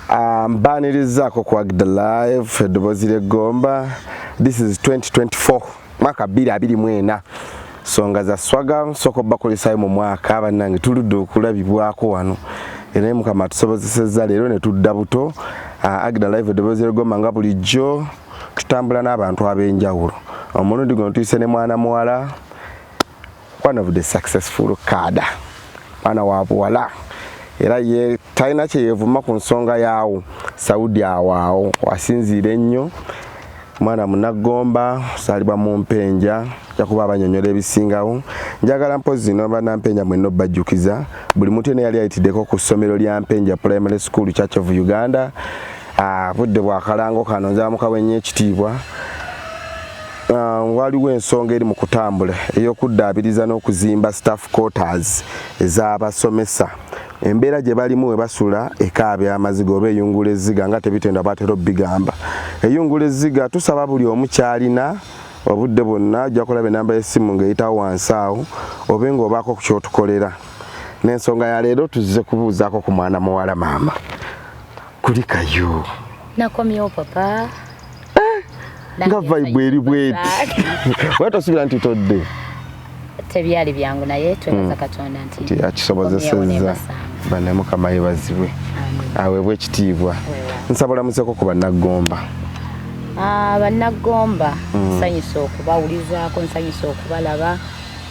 Mbanirizaako ku Agda Live, eddoboozi ly'eggomba. This is 2024, mwaka 2024. Songa za swaga nsooka obbakulisayo mu mwaka. Bannange, tuludde okulabibwako wano, era Mukama atusobozesezza leero ne tudda buto. Agda Live, eddoboozi ly'eggomba, nga bulijjo tutambula n'abantu ab'enjawulo. Omulundi guno tuyise ne mwana muwala, one of the successful kada, mwana wa buwala, era ye talina kyeyevuma ku nsonga yaawo Saudi awaawo asinziira ennyo. Mwana munaggomba, saalibwa mu Mpenja, jakuba abanyonyola ebisingawo. Njagala mpozi no bannampenja mwenna obbajjukiza, buli muntu yenna yali ayitiddeko ku ssomero lya Mpenja Primary School, Church of Uganda. Budde bwakalango kano, nzamukawe nnyo ekitiibwa. Waliwo ensonga eri mu kutambula ey'okuddaabiriza n'okuzimba staff quarters ez'abasomesa. Embeera gye balimu we basula ekaabya amaziga oba eyungula ezziga, nga tebitenda batera obbigamba, eyungula ezziga. Tusaba buli omu kyalina obudde bwonna, ojja kulaba enamba y'essimu ng'eyitawo wansi awo, obe ng'obaako ku kyotukolera. N'ensonga ya leero, tuzze kubuuzaako ku mwana muwala. Maama, kulikayo. Nakomyewo, papa. Nga vibe eri bweti, wera tosuubira nti todde. Tebyali byangu, naye twebaza Katonda nti nti akisobozesezza. Bane, Mukama yebazibwe, aweebwe ekitiibwa. Nsaba olamuseko ku bannaggomba. Ah, bannaggomba, nsanyusa okubawulizaako, nsanyusa okubalaba.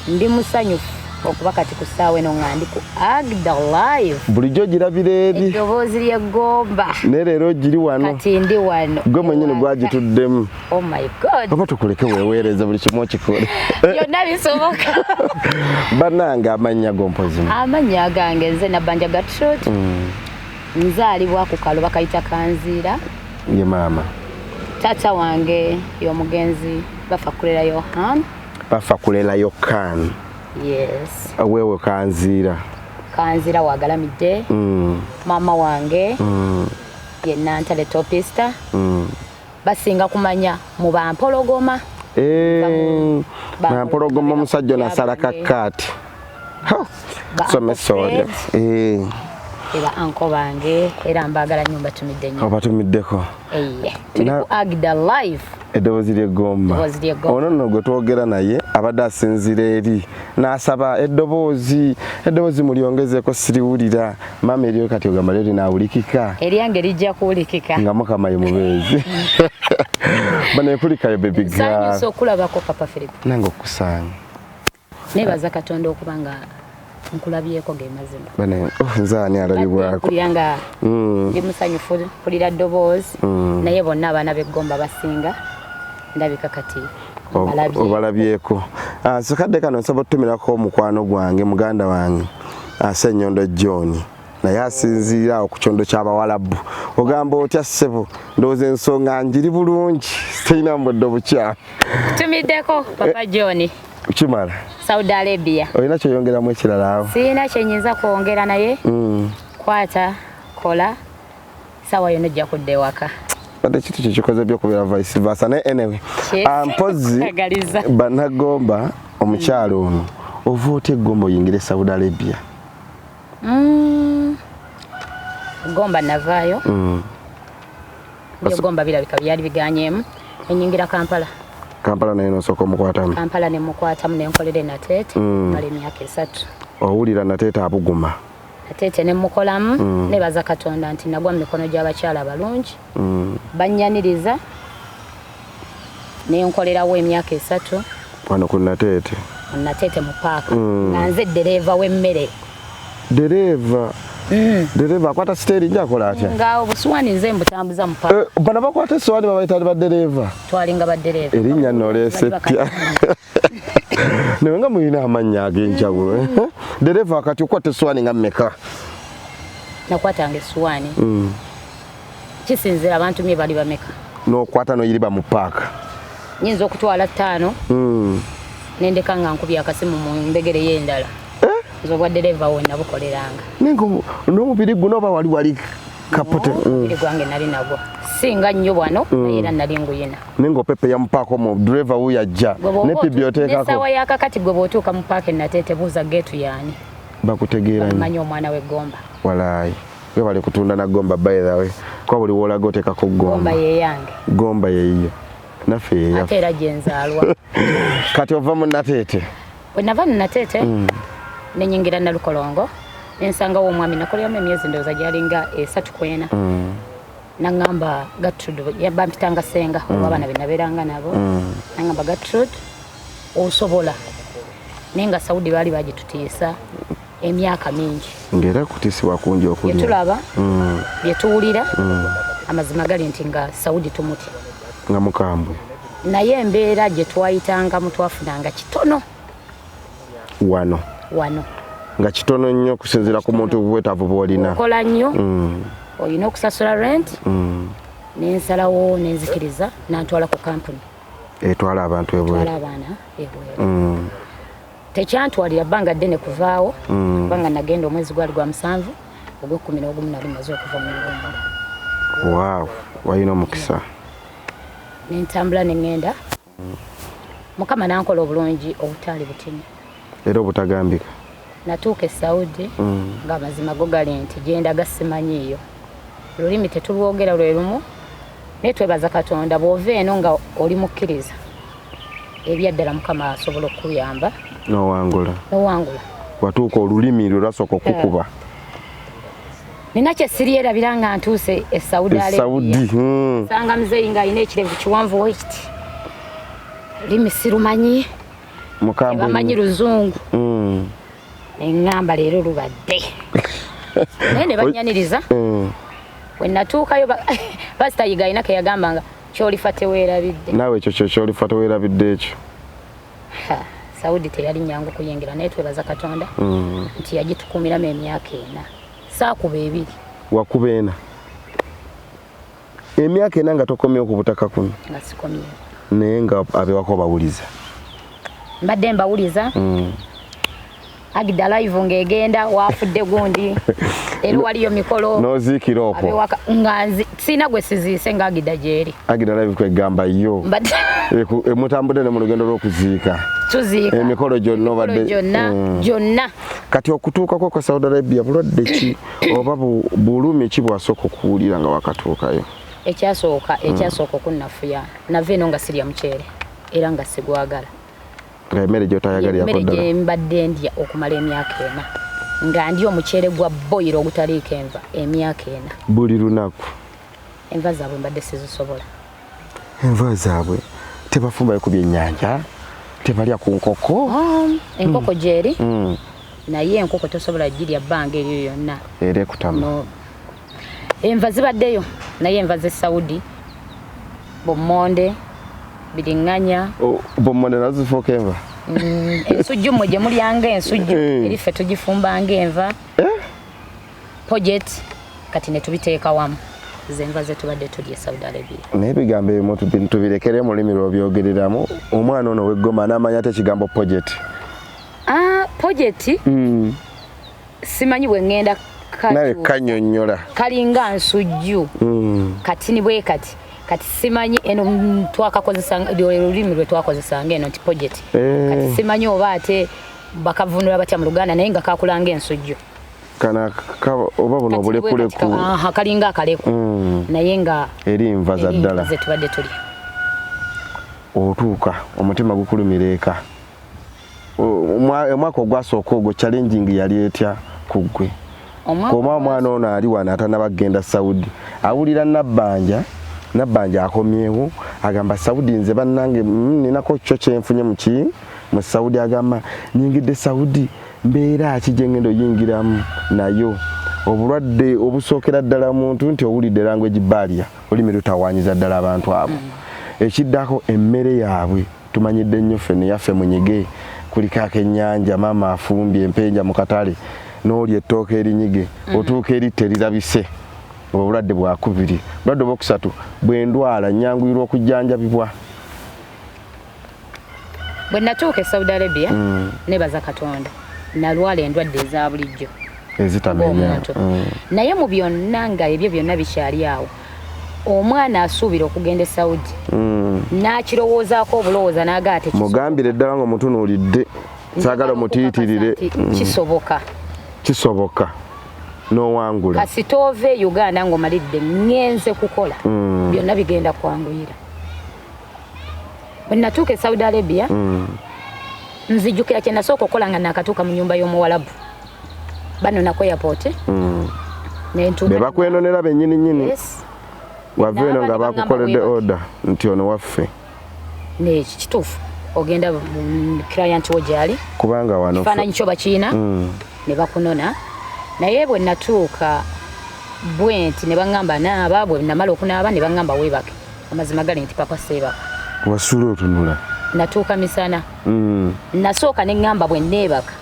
Ndi musanyufu okuba kati ku ssaawa eno nga ndi ku Agda Live. Bulijjo girabira eri. Eddoboozi ly'eggomba. Naye leero giri wano. Kati ndi wano. Gwe mwenyini gwagituddemu. Oh my God. Oba tukuleke weweereze, buli kimu okikole. Byonna bisoboka. Bannange, amannya gompozi? Amannya gange nze Nabbanja Gertrude. Nzaalibwa ku kalo bakayita Kanziira. Ye maama. Taata wange y'omugenzi Bafa Kulera Yohan. Bafa Kulela Yokan. Yes. Wewe Kanziira. Kanziira wagalamidde. Maama wange ye Nantale Topista. Basinga kumanya mu Bampologoma. Eh, Bampologoma, omusajja nasala kakkaati. Somesa olyo. Eh. Era uncle bange, era mbaagala nnyo, mbatumidde nnyo. Obatumiddeko. Eye, tuli ku Agda Live. Eddoboozi ly'eggomba. Eddoboozi ly'eggomba. Ono nno gwe twogera naye abadde asinzira eri n'asaba eddoboozi mulyongezeeko, siriwulira. Maama, eryo kati ogamba lyo linaawulikika? Eryange lijja kuwulikika. Nga Mukama ye mubeezi. Banekulikayo, baby girl. Nsanyusa okulabako, Papa Philip. Nange okusanga. Nebaza Katonda okuba nga nkulabyeko, ge mazima. Bane, oh, nze ani alabibwako? Mpulira nga ndi musanyufu mpulira ddoboozi, naye bonna abaana b'eggomba basinga ndabika kati mbalabye. Obalabyeko. Ah, so kadde kano nsaba otutumirako omukwano gwange, muganda wange, Ssenyondo John, naye asinziira awo ku kyondo ky'Abawalabu. Ogamba otya, ssebo? Ndowooza ensonga njiri bulungi, terina mbudde obukyamu. Tumiddeko Papa John. Kimala. Saudi Arabia. Olina kyoyongeramu ekirala awo? Sirina kyenyinza kwongera, naye kwata kola, sawa yonna ojja kudda ewaka. Ate kintu kyekikoze byokubeera vice versa, naye anyway. Ah, mpozi Agaliza. Bannagomba, omukyalo ono, ova otya eggomba oyingire Saudi Arabia? Gomba navaayo. Byogomba birabika byali biganyemu, enyingira Kampala. Kampala naye nosooka omukwatamu? Kampala nemukwatamu, nenkolera enateete, mala emyaka 3. Owulira Nateete abuguma. Nateete nemukolamu. Nebaza Katonda nti nagwa mu mikono gy'abakyala abalungi, bannyaniriza, nenkolerawo emyaka 3. Wano ku Nateete? Nateete mu paaka, nga nze ddereeva w'emmere. Dereeva? Dereeva akwata siteeringi akola atya? Nga obusuwaani nze mbutambuza mu paaka. Eh, bano bakwata esowaani babayita badereeva? Twalinga baddereeva. Erinnya nno oleese ttya? Naye nga mulina amannya ag'enjawulo, eh? Dereeva, kati okwata esowaani nga mmeka? Nakwatanga essuwaani, kisinzira abantu mye bali bameka. N'okwata n'oyiriba mu paaka? Nyinza okutwala ttaano, nendeka nga nkubye akasimu mu mbegere y'endala. Nze obwa ddereeva wo nabukoleranga. Naye nga n'omubiri guno oba wali kapote? Omubiri gwange nali nagwo singa nnyo bwano, naye era nali nguyina. Naye ng'opepeya mu paaka omwo, driver wuyo ajja ne pibi oteekako. N'essaawa yakakati, gwe bw'otuuka mu paaka enateete, buuza geetu yaani. Bakutegeera nnyo. Bamanyi omwana w'eggomba. Walaayi. Webale kutunda na Gomba, by the way, kuba buli wolaga oteekako Gomba. Gomba. Yeyange. Gomba yeyiyo, naffe yeyaffe. Ate era gyenzaalwa. Kati ova mu Nateete? Bwe nava mu Nateete nenyingira Nalukolongo, nensangawo omwami nakoleramu emyezi ndowooza gyalinga 3 ku 4. Naŋŋamba, "Gertrude," bampitanga senga olwabaana be nabeeranga nabo. Naŋŋamba, "Gertrude, osobola," naye nga Saudi baali bagitutiisa emyaka mingi. Ng'era kutiisibwa kungi okulya. Byetulaba, byetuwulira, amazima gali nti nga Saudi tumutya. Nga mukambwe. Naye embeera gye twayitangamu, twafunanga kitono. Wano? Wano. Nga kitono nnyo okusinziira ku muntu bwetaavu bw'olina. Okola nnyo, olina okusasula rent. Nensalawo nenzikiriza, nantwala ku kampuni etwala abantu twala ebweru. Abaana ebweru. Tekyantwalira bbanga ddene kuvaawo, kubanga nagenda omwezi gwali gwa 7, ogwekumi n'ogumu nali maze okuva mu Uganda. Waaw, walina omukisa. Nentambula neŋŋenda, Mukama nankola obulungi obutaali butini. Era obutagambika. Natuuka e Saudi ng'amazima go gali nti gyendaga simanyiiyo, lulimi tetulwogera lwe lumu, naye twebaza Katonda, bw'ova eno nga oli mukkiriza ebyaddala, Mukama asobola okukuyamba. Nowangula. Nowangula. Watuuka olulimi lwe lwasooka okukuba? Nina kye siryerabira nga ntuuse e Saudi Arabia. Saudi. Sanga muzeeyi ng'alina ekirevu kiwanvu wekiti, lulimi sirumanyi. Mukambwe. Bamanyi luzungu. Neŋŋamba leero lubadde, naye ne banyaniriza. Bwe natuukayo, Pasita Yiga alina ke yagambanga, "Kyolifa teweerabidde." Naawe ekyo kyo kyolifa teweerabidde ekyo. Ha, Saudi teyali nyangu kuyingira, naye twebaza Katonda nti yagitukuumiramu emyaka 4, saakuba 2. Wakuba 4, emyaka 4 nga tokomyewo ku butaka kuno? Nga sikomyewo. Naye nga abewako bawuliza? Mbadde mbawuliza. Agida Live ng'egenda, wafudde gundi, era waliyo mikolo. N'oziikira okwo. Abewaka nga sina gwe siziise nga Agida gyeri. Agida Live kwegamba yo. Mbadde Mutambudde ne mu lugendo lw'okuziika. Tuziika. Emikolo gyonna Emikolo obadde gyonna. Gyonna. Kati okutuukako kwa Saudi Arabia, bulwadde ki oba bulumi ki bwasooka okuwulira nga wakatuukayo? Ekyasooka okunnafuya, nava eno nga sirya muceere era nga sigwagala. Nga emmere gy'otayagalirako Emmere ddala. gye mbadde ndya okumala emyaka 4, nga ndya omuceere gwa boyiro ogutaliiko enva emyaka 4. Buli lunaku. Enva zaabwe mbadde sizisobola. Enva zaabwe tebafumbayo ku byennyanja, tebalya ku nkoko? Enkoko gyeri, naye enkoko tosobola girya bbanga eryo yonna. Era ekutama. No. Enva zibaddeyo, naye enva z'e Saudi, bommonde, biriŋŋanya. Bommonde nazo zifuuka enva? Ensujju mmwe gye mulyanga ensujju, eri ffe tugifumbanga enva. Eh? Pojet, kati ne tubiteeka wamu, zenva ze tubadde tulya e Saudi Arabia. Naye ebigambo ebimu tubirekere mu lulimi lw'obyogereramu. Omwana ono weggoma n'amanya ate ekigambo pojet? Ah, pojet simanyi bwe ŋŋenda. Nawe kanyonnyola. Kalinga nsujju katini bwe kati. Kati simanyi eno, twakakozesa lulimi lwe twakozesanga eno nti pojet. Kati simanyi oba ate bakavunula batya mu Luganda, naye nga kakulanga ensujju. Kana oba buno Kati bwe kati obulekuleku. Aha, kalinga akaleku, naye nga eri nva za eri ddala. Ze tubadde tulya. Otuuka omutima gukulumira eka. Omwaka ogwasooka ogwo, challenging yali etya ku ggwe? Omwaka Koma omwana ono ali wano atanaba kugenda Saudi, awulira Nabbanja, Nabbanja akomyewo, agamba Saudi nze bannange, ninako kyo kyenfunye muki mu Saudi. Agamba nyingidde Saudi, mbeera ki gye ngenda oyingiramu nayo? Obulwadde obusookera ddala muntu nti owulidde language barrier, olulimi lutawaanyiza ddala abantu abo. Ekiddako, emmere yaabwe tumanyidde nnyo ffe neyaffe, munyige kuliko akennyanja, maama afumbye empenja mu katale n'olya ettooka erinyige, otuuka eri terirabise. Obwo obulwadde bwakubiri. Obulwadde obwokusatu, bwendwala nyanguyirwa okujjanjabibwa? Bwe natuuka e Saudi Arabia, nebaza Katonda, nalwala endwadde eza bulijjo ezitamenya ng'omuntu. Naye mu byonna, nga ebyo byonna bikyali awo, omwana asuubira okugenda e Saudi n'akirowoozaako obulowooza n'agaa tekisoboka. Mugambire ddala nga omutunuulidde, saagala omutiitirire. Nti kisoboka. Kisoboka. N'owangula. Kasita ova e Uganda ng'omalidde ŋŋenze kukola, byonna bigenda kwanguyira. Bwe natuuka e Saudi Arabia, nzijukira kye nasooka okukola nga nakatuuka mu nyumba y'omuwalabu bano nako airport, nentuuka. Be bakwenonera bennyini nnyini? Yes. Wava eno nga N'abandi bagamba bakukoledde weebake. order nti ono waffe. Neki kituufu, ogenda client wo gyali, kubanga wano kifaananyi kyo bakiina, ne bakunona. Naye bwe natuuka bwe nti ne baŋŋamba naaba. Bwe namala okunaaba ne baŋŋamba weebake. Amazima gali nti, papa, seebaka. Wasula otunula? Natuuka misana. Nasooka ne ŋŋamba bwe neebaka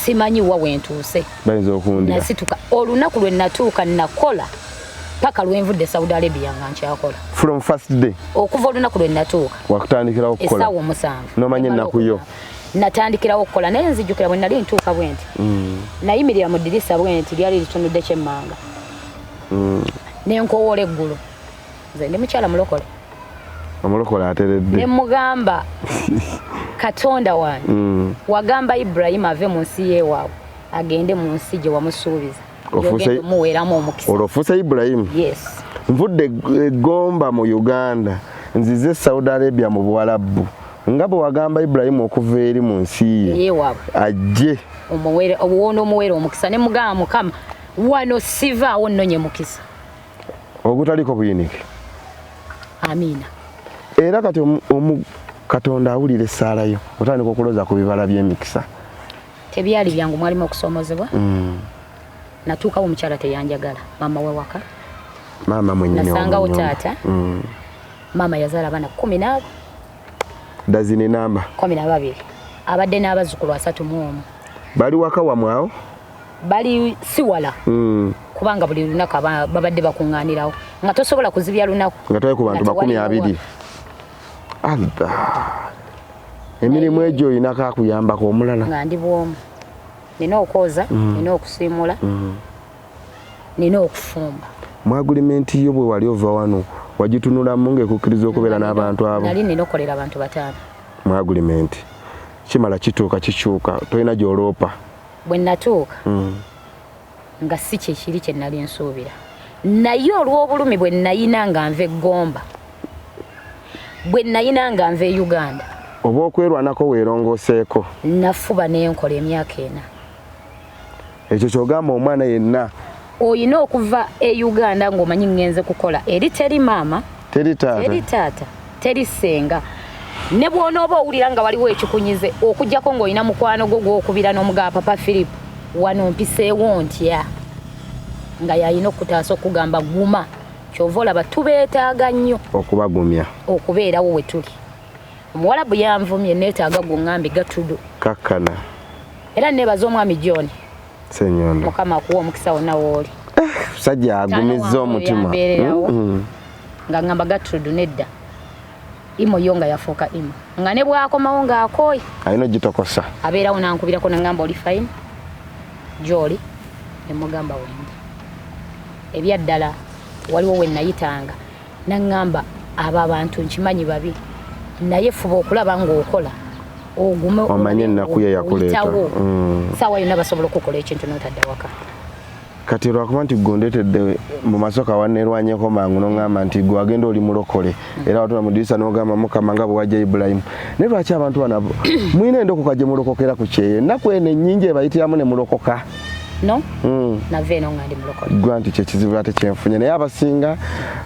simanyi wa wentuuse. Bayinza okundira. Nasituka olunaku lwe natuuka, nakola paka lwenvudde Saudi Arabia nga nkyakola. From first day? Okuva olunaku lwe natuuka. Wakutandikirawo okukola? Essaawa 7. N'omanya ennaku yo. Natandikirawo okukola, naye nzijukira bwe nali ntuuka bwe nti nayimirira mu ddirisa bwe nti, lyali litunudde kyemmanga, nenkowoola eggulu. Nze ndi mukyala mulokole. Omulokole ateredde. Ne mugamba, Katonda wange, wagamba Ibulayimu ave mu nsi yeewaabwe agende mu nsi gye wamusuubiza, gy'ogenda omuweeramu omukisa. Olwo ofuuse Ibulayimu? Yes. Nvudde egomba mu Uganda, nzize Saudi Arabia mu Buwalabbu, nga bwe wagamba Ibulayimu okuva eri mu nsi ye yeewaabwe ajje owona omuweera omukisa. Ne mugamba, Mukama, wano sivaawo nnonye mukisa. Ogutaliko buyinike. Amiina. Era kati Katonda awulira essaala yo, otandika okulooza ku bibala by'emikisa. Tebyali byangu, mwalimu okusoomozebwa. Natuukawo omukyala teyanjagala, maama we waka. Maama mwennyini? Nasangawo w'omu nnyumba. Taata. Maama yazaala abaana 10 n'abo. Dazini namba. 12, abadde n'abazzukulu 31. Bali waka wamwe awo? Bali si wala, kubanga buli lunaku babadde bakuŋŋaanirawo nga tosobola kuzibya lunaku nga twali ku bantu nga makumi tewaliwo. abiri. Allah, emirimu egyo oyinako akuyambako omulala? Nga ndi bwomu, nina okwoza, nina okusiimula, nina okufumba. Mu agreement yo bwe wali ova wano, wagitunulamu ng'ekukkiriza okubeera n'abantu abo? Nali nina okukolera abantu bataano. Mu agreement kimala kituuka kikyuka, tolina gy'oloopa? Bwe natuuka nga si kyekiri kye nali nsuubira, naye olw'obulumi bwe nayina nga nva eggomba, bwe nayina nga nva e Uganda, oba okwerwanako weerongooseeko. Nafuba nenkola emyaka 4. Ekyo kyogamba omwana yenna. Oyina okuva e Uganda ng'omanyi ŋŋenze kukola, eri teri maama, teri taata, teri taata, teri ssenga. Ne bw'onooba owulira nga waliwo ekikunyize, okugjako ng'olina mukwano gwo gw'okubira n'omugaba, Papa Philip, wano mpiseewo ntya, nga yalina okutaasa okugamba guma. Kyova olaba tubeetaaga nnyo. Okubagumya. Okubeerawo we tuli. Omuwalabu yanvumye, neetaaga gwe gatudu. Kakkana. Era neebaza omwami John. Senyondo. Mukama akuwa omukisa wonna wooli. Sajja agumizza omutima. Yambeererawo nga ngamba Gatrude nedda, imo yo nga yafuuka imo, nga ne bwakomawo ng'akooye alina ogitokosa. Abeerawo nankubirako nangamba, "Oli fine gy'oli?" Nemugamba wendi. Ebyaddala waliwo we nayitanga naŋŋamba, "Abo abantu nkimanyi babi, naye fuba okulaba ng'okola, ogume, omanye ennaku ye yakuleeta." oyitawo. Saawa yonna basobola okukola ekintu n'otadda waka. Kati lwakuba nti gwe ondeetedde mu masooka wanneerwanyeko mangu noŋŋamba nti gwe wagenda oli mulokole, era watula mu dirisa n'ogamba, "Mukama, nga bwe wajja Ibulayimu." Naye lwaki abantu bano mulina endokoka gye mulokokera ku kyeyo, ennaku eno ennyingi ebayitiramu ne mulokoka? No. Nava eno nga ndi mulokole. Gwa nti kyekizibu ate kyenfunye, naye abasinga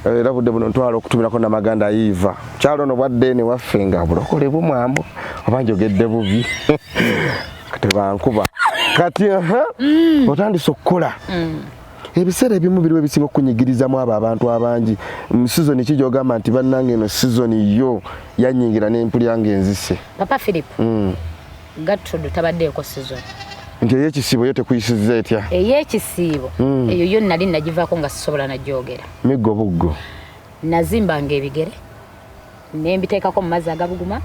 era budde buno ntwala okutumirako Namaganda Iva kyalo ono bwadde ene waffe nga bulokole bumwambu, oba njogedde bubi tebankuba. Kati aha, otandise okukola. Ebiseera ebimu biriwo ebisinga okunyigirizamu abo abantu abangi? Mu season ki gyogamba nti bannange eno season yo yanyingira nempulya nga enzise? Papa Philip, Gertrude tabaddeeko season. Nti ey'ekisiibo yo tekuyisizza etya? Ey'ekisiibo eyo yo nali nagivaako nga sisobola nagyogera. Miggo buggo. Nazimbanga ebigere nembiteekako mu mazzi agabuguma,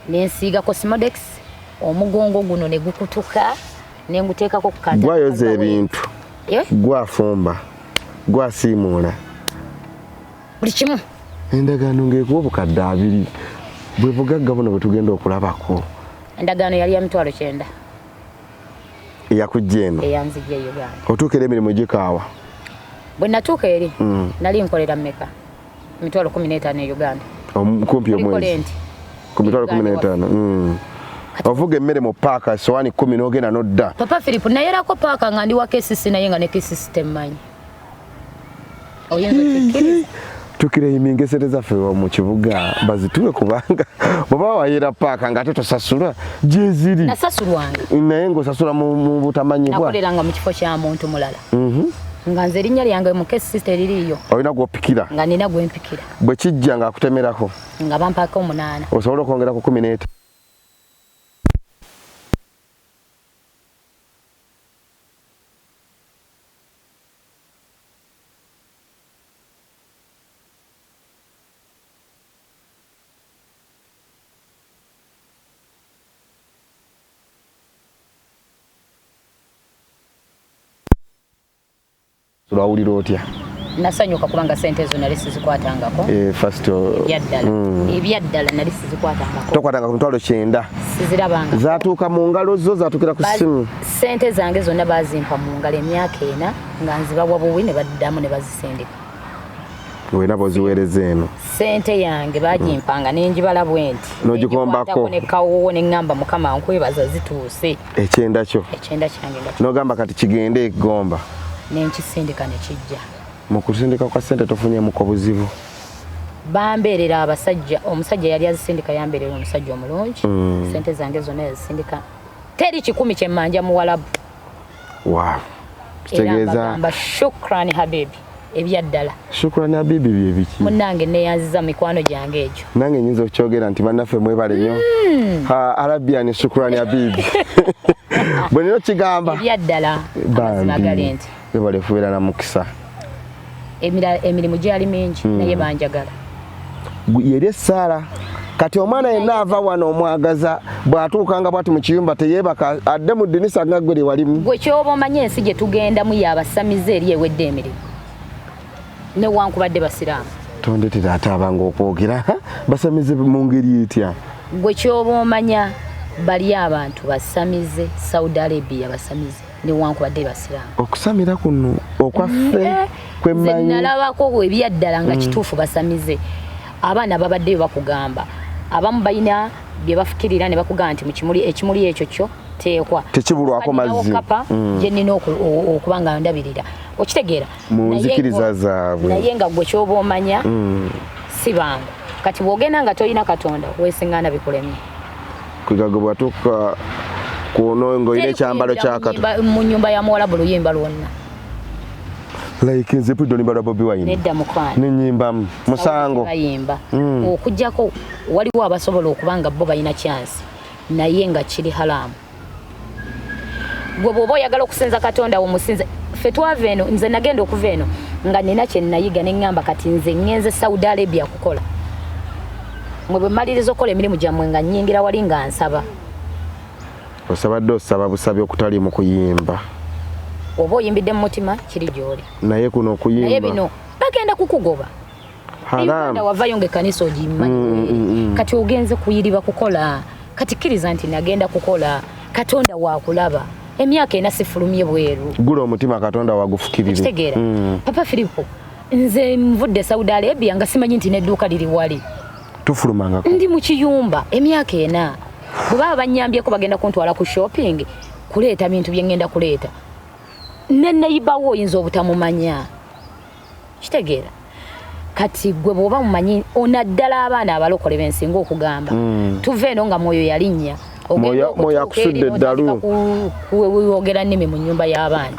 nensiigako Smodex, omugongo guno ne gukutuka, nenguteekako ku kanta. Gwayoza ebintu? Eh? Gwafumba, gwasiimuula? Buli kimu. Endagaano ng'ekuwa obukadde 20, bwe bugagga buno bwe tugenda okulabako? Endagaano yali ya 90,000. Eyakujja eno. Eyanzijja e Uganda. Otuuka era emirimu gikaawa. Bwe natuuka eri nali nkolera mmeka? 15,000 e Uganda. Kumpi omwezi. Ku 15,000. Ovuga emmere mu paaka sowaani 10 n'ogenda n'odda. Papa Philip nayerako paaka nga ndi wa KCC naye nga ne KCC temmanyi. Oyinza okikkiriza? Tukireyiminga esente zaffe mu kibuga bazituwe kubanga bw'oba wayera paaka ng'ate tosasula gyeziri. Nasasulwanga. Naye ng'osasula mu butamanyibwa. Nakoleranga mu kifo kya muntu mulala. Nga nze erinnya lyange mu KCC teririiyo. Olina gw'opikira? Nga nina gwe mpikira. Bwe kijja ng'akutemerako? Nga bampaako 8. Osobola okwongera ku 15. Lwawulira otya? Nasanyuka kubanga sente ezo nali sizikwatangako. First ebyaddala. Ebyaddala nali sizikwatangako. Tokwatanga ku 90,000. Sizirabanga. Zaatuuka mu ngalo zo, zaatuukira ku ssimu. Sente zange zonna baazimpa mu ngalo emyaka 4 nga nzibawa buwi ne baddamu ne bazisindika. Wena bw'oziweereza eno. Sente yange baagimpanga ne njibala bwe nti. N'ogikombako. Ne kawoowo ne ŋŋamba Mukama nkwebaza zituuse. Ekyenda kyo. Ekyenda kyange nga N'ogamba kati kigende e Gomba. Ne nkisindika ne kijja. Mu kusindika kwa ssente tofunyeemuko buzibu? Bambeerera abasajja, omusajja yali azisindika yambeerera omusajja omulungi. Ssente zange zonna yazisindika. Teri 10 kye mmanja Muwalabu. Wow. Kitegeeza Era shukrani habibi. Ebyaddala. Shukrani habibi bye biki? Munnange neeyanziza mikwano gyange egyo. Nange nnyinza okukyogera nti bannaffe mwebale nnyo. Arabian shukrani habibi. Bwe nina okigamba. Ebyaddala. Amazima gali nti. Webale kubeera na mukisa. Emirimu gyali mingi naye banjagala. Yeri essaala. Kati omwana yenna ava wano omwagaza bw'atuukanga bw'ati mu kiyumba teyeebaka adde mu ddinisa nga ggwe lye walimu. Gwe ky'oba omanya ensi gye tugendamu y'abasamize eri ewedde emirimu. Newankubadde basiraamu. Tondetera ate abanga okwogera basamize mu ngeri etya? Gwe ky'oba omanya bali abantu basamize Saudi Arabia basamize newankubadde basiraamu. Okusamira kuno okwaffe kwe mmanyi. Nze nalabako ebyaddala nga kituufu basamize. Abaana babaddeyo bakugamba abamu balina bye bafukirira ne bakugamba nti mu kimuli ekimuli ekyo kyo teekwa tekibulwako mazzi gye nnina okuba nga ndabirira okitegeera mu nzikiriza zaabwe naye nga gwe ky'oba omanya si bangu. Kati bw'ogenda nga tolina Katonda weesiŋŋaana bikulemye. Kwigago bw'atuuka kuno ng'olina ekyambalo kya Katonda mu nnyumba ya Muwalabu luyimba lwonna. Like nze puddo limba lwa Bobi Wine. Nedda mukwano. Nenyimbamu musango. Bayimba. Okujjako waliwo abasobola okuba nga bo balina chance naye nga kiri haramu. Gwe bw'oba oyagala okusinza Katonda wo musinze. Ffe twava eno, nze nagenda okuva eno nga nina kye nayiga ne ŋŋamba kati nze ŋŋenze Saudi Arabia kukola. Mwe bwe mmaliriza okukola emirimu gyammwe nga nnyingira wali nga nsaba. Osabadde osaba busabi okutali mu kuyimba. Oba oyimbidde mu mutima kiri gy'oli. Naye kuno okuyimba. Naye bino bagenda kukugoba. Haram. Wavayo ng'ekkanisa ogimanyi. Kati ogenze kuyiriba kukola. Kati kkiriza nti nagenda kukola. Katonda waakulaba. Emyaka ena sifulumye bweru. Gula omutima Katonda wagufukirire. Okitegeera. Papa Filipo nze nvudde Saudi Arabia nga simanyi nti n'edduuka liri wali. Tufulumangako. Ndi mu kiyumba emyaka 4. Bwe baba bannyambyeko bagenda kuntwala ku shopping kuleeta bintu bye ŋŋenda kuleeta. Ne neighbor wo oyinza obutamumanya. Kitegeera. Kati gwe bw'oba mumanyi onaddala abaana abalokole b'ensinga okugamba. Tuva eno nga mwoyo yalinnya. Mwoyo akusudde eddalu. Kuwogera nnimi mu nnyumba y'abaana.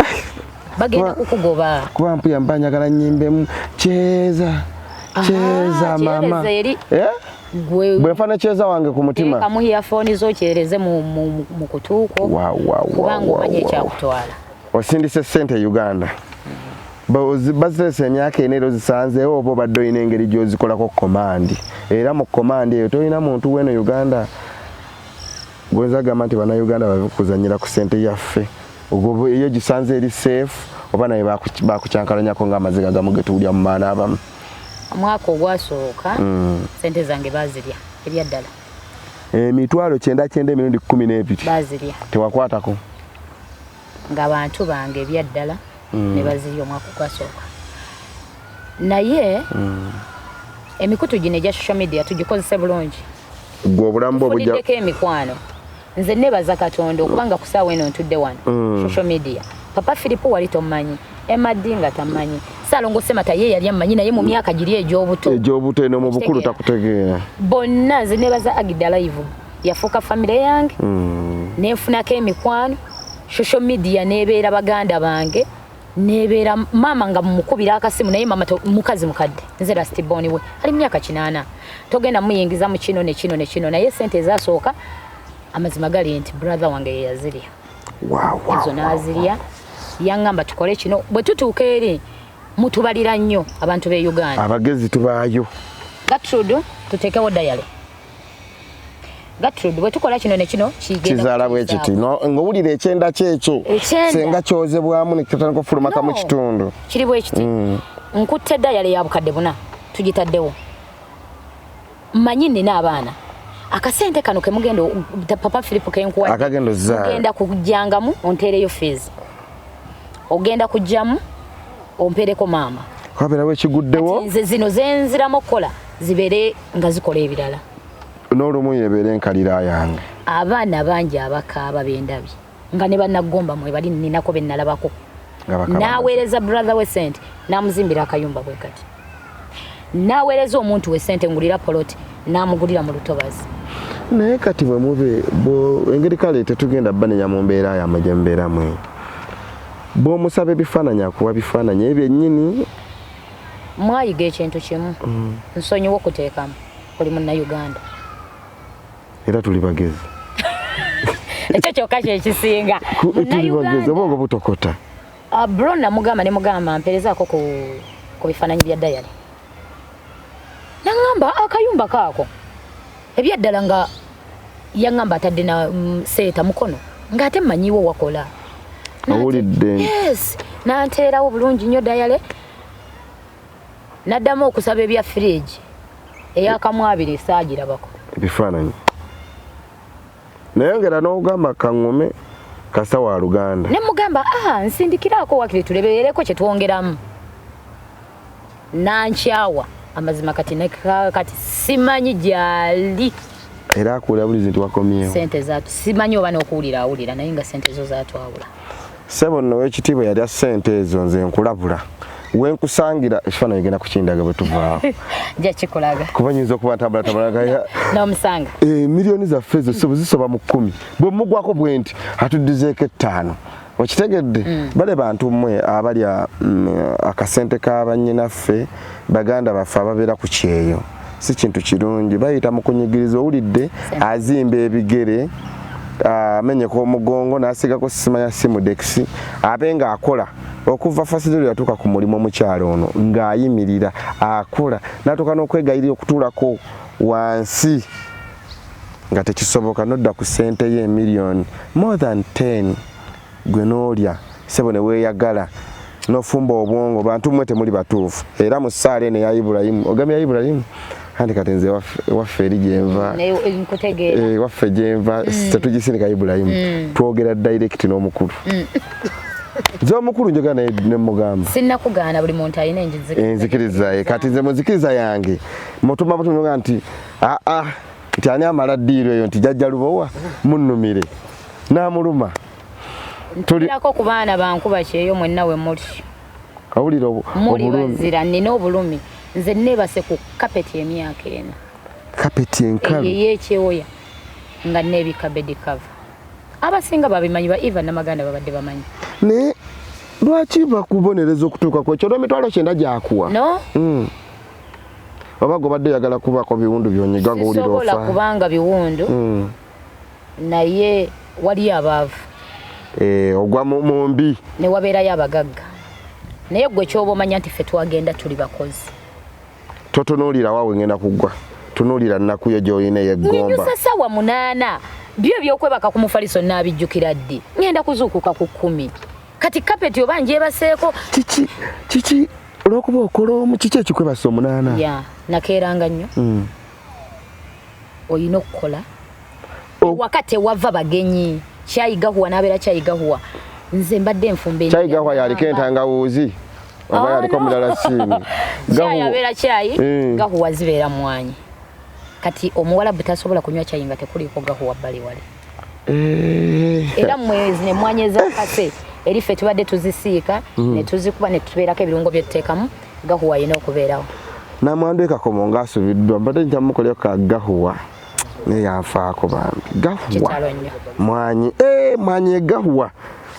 Bagenda kukugoba. Kuba mpuya mba njagala nnyimbemu kyeza. Kyeza mama. Bwe nfana kyeza wange ku mutima. Teekamu earphone zo kyereze mu kutuuko. Kubanga omanye ekyakutwala. Osindise ssente Uganda. Baziteese emyaka 4 era ozisanzeewo oba obadde olina engeri gy'ozikolako command. Era mu command eyo tolina muntu w'eno Uganda gwenza agamba nti bannayuganda bave kuzannyira ku ssente yaffe. Ogwo eyo gisanze eri safe oba naye bakukyankalanyako ng'amaziga agamu ge tuwulira mu maana abamu. Omwaka ogwasooka ssente zange baazirya ebyaddala. 990 emirundi 12. Baazirya. Tewakwatako. Ng'abantu bange ebyaddala ne bazirya omwaka ogwasooka. Naye emikutu gino egya social media tugikozese bulungi. Gwe obulamu bwo bujja Nfuniddeko emikwano. Nze nebaza Katonda okubanga ku ssaawa eno ntudde wano. Social media. Papa Philip wali tommanyi. Emma D nga tammanyi. Saalongo Semata ye yali ammanyi, naye mu myaka giri egy'obuto. Egy'obuto eno mu bukulu. Okitegeera. Takutegeera. Bonna nze nebaza Agida Live, yafuuka famire yange. Nenfunako emikwano, social media nebeera baganda bange, nebeera maama nga mukubira akasimu. Naye maama mukazi mukadde, nze last born we, ali mu myaka 80, togenda muyingiza mu kino ne kino ne kino. Naye sente ezasooka, amazima gali nti brother wange ye yazirya. Ezo n'azirya. Yaŋŋamba tukole kino, bwe tutuuka eri mutubalira nnyo abantu b'e Uganda. Abagezi tubaayo. Gertrude, tuteekewo diary. Gertrude, bwe tukola kino ne kino kigenda kizaala bwe kiti. Ng'owulira ekyenda kyekyo. Ekyenda. Senga kyozebwamu ne kitandika okufulumaka mu No. kitundu. Kiri bwe kiti. Nkutte diary ya 4000, tugitaddewo. Mmanyi nina abaana, akasente kano kemugenda Papa Philip kenkuwa Akagenda ozzaala. Ogenda kujjangamu onteereyo fees, ogenda kujjamu ompeereko maama. Wabeerawo ekiguddewo. Nze zino zenziramu okukola zibeere nga zikola ebirala. N'olumu yebeera enkalira yange. Abaana bangi abakaaba bendabye nga ne bannagomba mwe bali, ninako be nalabako. Nga bakaaba. N'aweereza brother we sente n'amuzimbira akayumba bwe kati, n'aweereza omuntu we sente, ngulira poloti, n'amugulira mu lutobazi. Naye kati bwe mube engeri kale tetugenda banenya mu mbeera yammwe gye mubeeramu eyo, bw'omusaba ebifaananyi akuwa bifaananyi ebyo ennyini. Mwayiga ekintu kimu, nsonyiwa okuteekamu oli Munnayuganda. Era tuli bagezi. Ekyo kyokka kyekisinga. Tuli bagezi, obwongo butokota. Bro, namugamba ne mugamba mperezaako ku bifaananyi bya diary, naŋŋamba akayumba kaako ebyaddala nga yaŋŋamba atadde na seeta mukono ng'ate mmanyiwo wakola. Owulidde? Yes, nanteerawo bulungi nnyo diary. Naddamu okusaba ebya fridge eyakamu abiri, saagirabako. Ebifaananyi, naye ngera n'ogamba kaŋŋume kasa wa luganda. Ne mugamba, ah, nsindikiraako wakiri tuleberereko kye twongeramu. Nankyawa amazima. Kati kati simanyi gyali. Era akuwulira bulizi nti wakomyewo. Sente zatu simanyi oba n'okuwulira awulira, naye nga sente zo zatwawula. Ssebo nno w'ekitiibwa yalya ssente ezo, nze nkulabula, wenkusangira ekifaananyi genda kukindaga bwe tuvaawo. Nja kikulaga. Kuba nyinza okuba ntambulatambula. N'omusanga. Miliyoni zaffe ezo sebo zisoba mu 10, bwe mugwako bwe nti atuddizeeko 5, okitegedde? Bale bantu mmwe abalya akasente ka bannyinaffe, baganda baffe ababeera ku kyeyo, si kintu kirungi. Bayita mu kunyigiriza, owulidde? Azimba ebigere, amenyeka omugongo, n'asigako simanya simudex, abe ng'akola okuva fasidero yatuuka ku mulimu. Omukyalo ono ng'ayimirira akola, n'atuuka n'okwegayirira okutuulako wansi nga tekisoboka. Nodda ku ssente ye emiliyoni more than 10, gwe n'olya sebo ne weeyagala n'ofumba obwongo. Bantu mmwe temuli batuufu. Era mu ssaala eno eya Ibulayimu, ogambye ya Ibulayimu, anti kati nze ewaffe eri gyenva. Naye nkutegeera. Ewaffe gyenva tetugisindika Ibulayimu, twogera direct n'omukulu. Nze omukulu njogera naye nemugamba. Sinnakugaana, buli muntu alina enjizikiriza. Enzikiriza ye. Kati nze muzikiriza yange mutuma butumwa nti aa, nti ani amala ddiiro eyo, nti jjajja Lubowa munnumire n'amuluma. Ntumirako ku baana bankuba kyeyo mwenna we muli. Awulira Muli obulumi. Bazira, nina obulumi. Nze neebase ku kapeti emyaka 4. Kapeti enkalu. Eyo ey'ekyewoya nga neebika bed cover. Abasinga babimanyi, ba Eva Namaganda babadde bamanyi. Naye lwaki bakubonereza okutuuka ku ekyo olw'emitwalo 90 gyakuwa? No. Oba gobadde oyagala kubaako biwundu byonyiga ng'owulira Sisobola ofa? kubanga biwundu, naye waliyo abaavu. Eh, ogwa mu mbi. Ne wabeerayo abagagga, naye gwe kyoba omanya nti ffe twagenda tuli bakozi. Totunuulira waawe ngenda kuggwa, tunuulira nnaku yo gy'olina ey'eggomba. Nyinyusa sawa 8, byo ebyokwebaka ku mufaliso naabijjukira ddi? Ngenda kuzuukuka ku 10. Kati kapeti oba njebaseeko. Kiki kiki, olwokuba okola omu, kiki ekikwebasa 8? Ya, nakeeranga nnyo. Olina okukola. Waka tewava bagenyi, kyayigahuwa n'abeera kyayigahuwa. Nze mbadde nfumba. Kyayi gahwa yaliko entangawuuzi oba yaliko omudalasiini? Kyayi abeera kyayi, gahuwa zibeera mwanyi. Kati omuwalabu tasobola kunywa kyayi nga tekuliiko gahuwa bbali wali. Era mmwe zino emmwanyi ezakase eri ffe tubadde tuzisiika ne tuzikuba ne tubeerako ebirungo bye tuteekamu, gahuwa alina okubeerawo. Namwandu ekakomo ngaasubiddwa, mbadde nkyamukoleko ka gahuwa naye yanfaako bambi. Gahuwa Kitalo nnyo. Mwanyi, mwanyi egahuwa,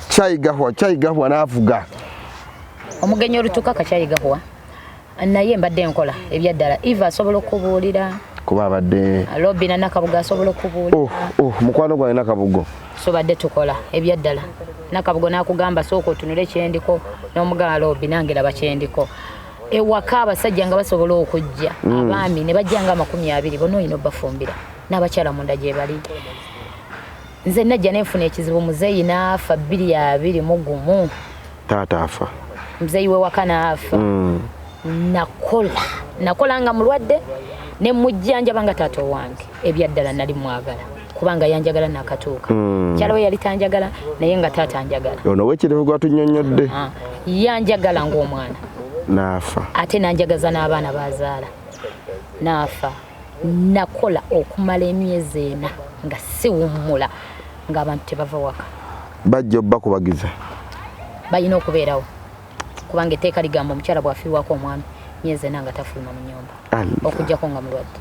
kyayi gahuwa, kyayi gahuwa n'avuga. Omugenyi olutuuka kakyayi gahuwa, naye mbadde nkola ebyaddala. Eva asobola okubuulira. Kuba abadde Robina Nakabugo asobola okubuulira. Oh, mukwano gwange Nakabugo. So badde tukola ebyaddala. Nakabugo n'akugamba sooka otunule kyendiko, n'omugamba Robi nange laba kyendiko. Ewaka abasajja nga basobola okujja, abaami ne bajja nga 20, bonna olina obbafumbira, n'abakyala munda gye bali. Nze najja nenfuna ekizibu, muzeeyi n'afa 2021. Taata afa. Muzeeyi we waka n'afa. Nakola nga mulwadde ne mujjanjaba nga taata owange. Ebyaddala nali mwagala kubanga yanjagala nakatuuka. Mukyala we yali tanjagala, naye nga taata anjagala. Ono wekirevu gwatunnyonnyodde. Yanjagala ng'omwana. N'afa. Ate nanjagaza n'abaana bazaala. N'afa. Nakola okumala emyezi 4 nga siwummula, ng'abantu tebava waka. Bajja obbakubagiza. Balina okubeerawo kubanga etteeka ligamba omukyala bw'afiirwako omwami myezi 4 nga tafuluma mu nnyumba. Okuggyako nga mulwadde.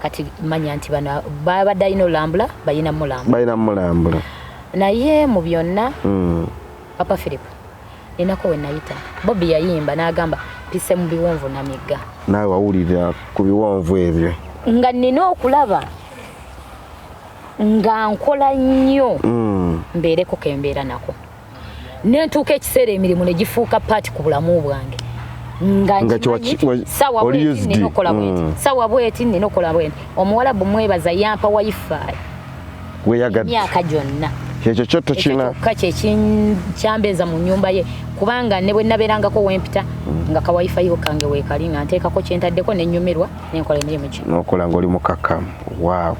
Kati manya nti bano babadde alina olambula, balina mulambula. Balina mulambula. Naye mu byonna, Papa Philip, ninako we nayita. Bobi yayimba n'agamba mpise mu biwonvu na migga. Naawe wawulira ku biwonvu ebyo. Nga nina okulaba nga nkola nnyo mbeereko ke mbeera nako. Ne ntuuka ekiseera emirimu ne gifuuka part ku bulamu bwange. Nga Nga nkimanyi, sawa oli bweti used. nina okukola bweti. Sawa bweti nina okukola bweti. Omuwalabu mwebaza yampa wifi. Weyagadde. Emyaka gyonna. Ekyo kyo tokina. Ekyo kyokka kye kyambeeza mu nnyumba ye, kubanga ne bwe nabeerangako wempita nga ka wifi kange weekali, nga nteekako kye ntaddeko ne nnyumirwa ne nkola emirimu gino. N'okola ng'oli mukakkamu. Wow.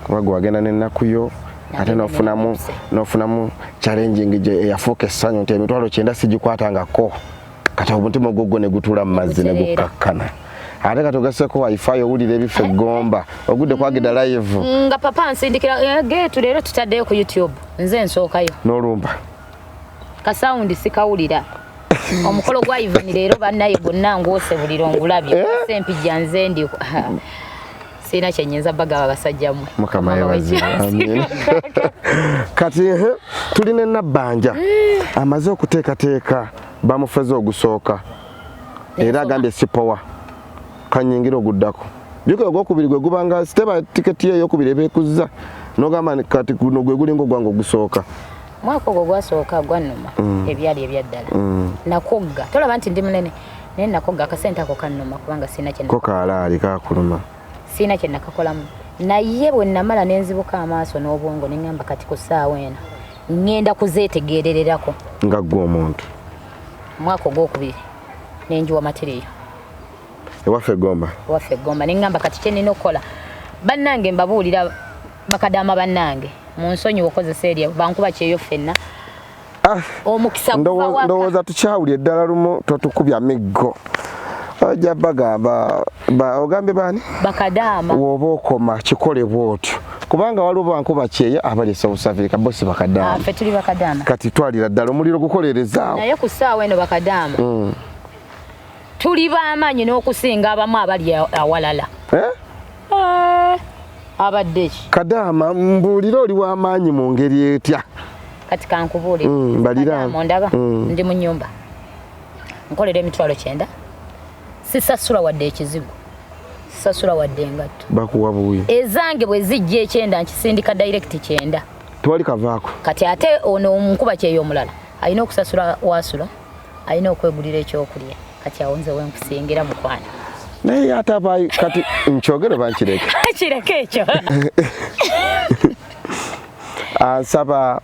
Kuba gwe wagenda n'ennaku yo, ate n'ofunamu challenging gye eyafuuka essanyu nti emitwalo 90 sigikwatangako. Kati omutima ogwo gwo ne gutuula mu mazzi ne gukakkana. Ate kati ogasseko wifi owulira ebifo eggomba, ogudde kwagida live. Nga papa nsindikira, geetu leero tutaddeyo ku YouTube, nze nsookayo. N'olumba. Ka sound sikawulira. Omukolo gwa Ivan leero bannaye gwonna ngwose buliro ngulabye. Sempijja nze ndi. Sirina kye nnyinza bagaba basajja mmwe. Mukama Mukama yeebazibwe. w'ekisa. Amiina. Kati tulina Nabbanja amaze okuteekateeka bamufeze ogusooka, era agambye sipowa kanyingira oguddako. Jjukira ogwokubiri gwe gubanga siteba tiketi ye eyokubiri ebeekuzza n'ogamba nti kati guno gwe gulinga ogwange ogusooka. Mwaka ogwo gwasooka gwannuma ebyali ebyaddala. Nakogga, tolaba nti ndi munene, naye nakogga akasente ako kannuma kubanga sirina kye Ko kaalaali kaakuluma. Sirina kye nakakolamu. Naye bwe namala ne nzibuka amaaso n'obwongo ne ŋŋamba kati ku ssaawa eno ŋŋenda kuzeetegeerererako. Nga ggwe omuntu. Mwaka ogwokubiri ne njiwa matiriyo. Ewaffe Gomba. Ewaffe Gomba ne ŋŋamba kati kye nnina okukola. Bannange mbabuulira bakadaama bannange mu nsonyi okozesa erya bankuba kyeyo ffenna. Omukisa guva waka. Ndowooza tukyawulira eddala lumu totukubya miggo. Ojja bagamba, ogambye baani? Bakadaama. W'oba okoma kikole bw'otyo. Kubanga waliwo bankuba kyeyo abali e South Africa, bo si bakadaama. Ffe tuli bakadaama. Kati twalira ddala omuliro gukolerezaawo. Naye ku ssaawa eno bakadaama. Tuli b'amaanyi n'okusinga abamu abali awalala. Abadde ki? Kadaama, mbuulire oli w'amaanyi mu ngeri etya? Kati kankubuulire. Mbalira. Kadaama ondaba? Ndi mu nnyumba. Nkolera emitwalo 90. Sisasula wadde ekizigo. Sisasula wadde engatto. Bakuwa buwi. Ezange bwe zijja 90 nkisindika direct 90. Tewali kavaako. Kati ate ono omukuba kyeyo omulala alina okusasula wasula, alina okwegulira ekyokulya. Kati awo nze wenkusingira mukwano. Naye ate abayi kati nkyogere oba nkireke? Kireke ekyo. Nsaba